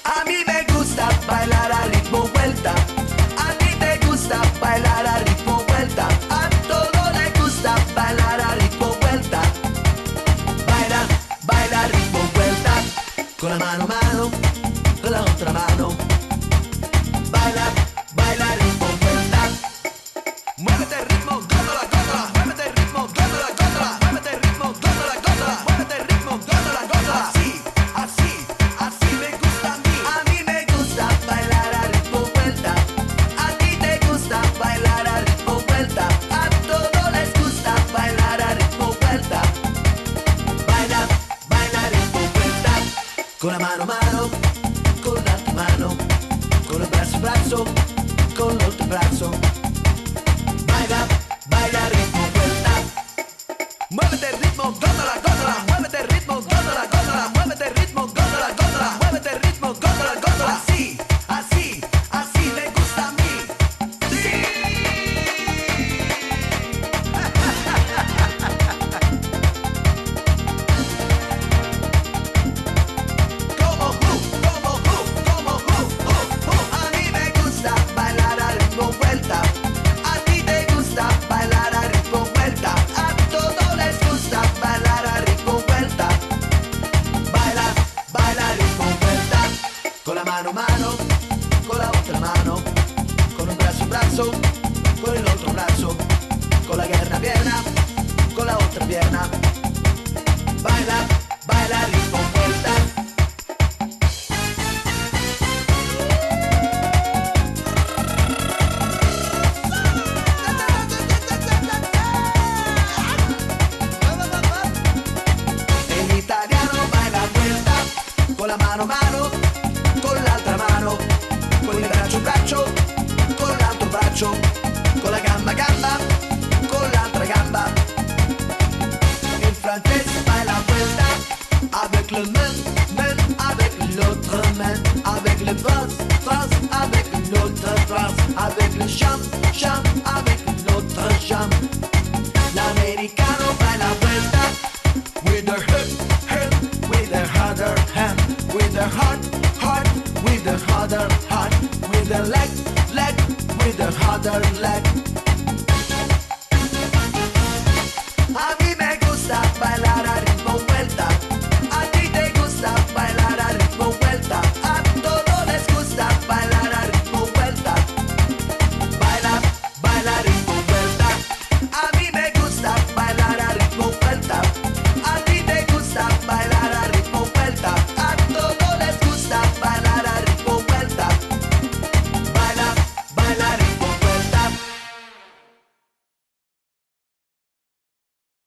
A mí me gusta bailar a ritmo vuelta. A ti te gusta bailar a ritmo vuelta. A todo le gusta bailar a ritmo vuelta. Baila, baila ritmo vuelta. Con la mano, mano, con la otra mano. Baila, baila ritmo vuelta. Muévete ritmo, gózala, gózala. Muévete ritmo, gózala, gózala. Muévete ritmo, gózala, gózala. Muévete ritmo, gózala, gózala. Así, así, así me gusta a mí. A mí me gusta bailar a ritmo vuelta. A ti te gusta bailar a ritmo vuelta. A todos les gusta bailar a ritmo vuelta. Baila, baila ritmo vuelta. Con la mano, mano, con la mano. Con el brazo, brazo, con l'altro brazo. Baila, baila ritmo vuelta. Muévete ritmo, gózala, gózala. Muévete ritmo, gózala, gózala. Muévete ritmo, gózala, gózala. Muévete ritmo, gózala, gózala. Así, así, así me gusta a mí. ¡Sí! Como hu, como hu, como hu, hu, hu. A mí me gusta bailar a ritmo vuelta. A ti te gusta bailar a ritmo vuelta. A todos les gusta bailar a ritmo vuelta. Baila, baila ritmo vuelta. Con la mano, mano, con la otra mano. Con un brazo, brazo, con el otro brazo. Con la pierna, pierna, con la otra pierna. Baila, baila ritmo vuelta. El italiano baila vuelta con la mano mano, con l'altra mano, con il braccio braccio, con l'altro braccio, con la gamba gamba, con l'altra gamba. El francés baila vuelta avec le main, main, avec l'autre main, avec le bras, bras, avec l'autre bras, avec le jambe, jambe, avec l'autre jambe. L'americano baila vuelta with the hip, hip, with the other hand, with the heart, heart, with the other heart, with the leg, leg, with the other leg.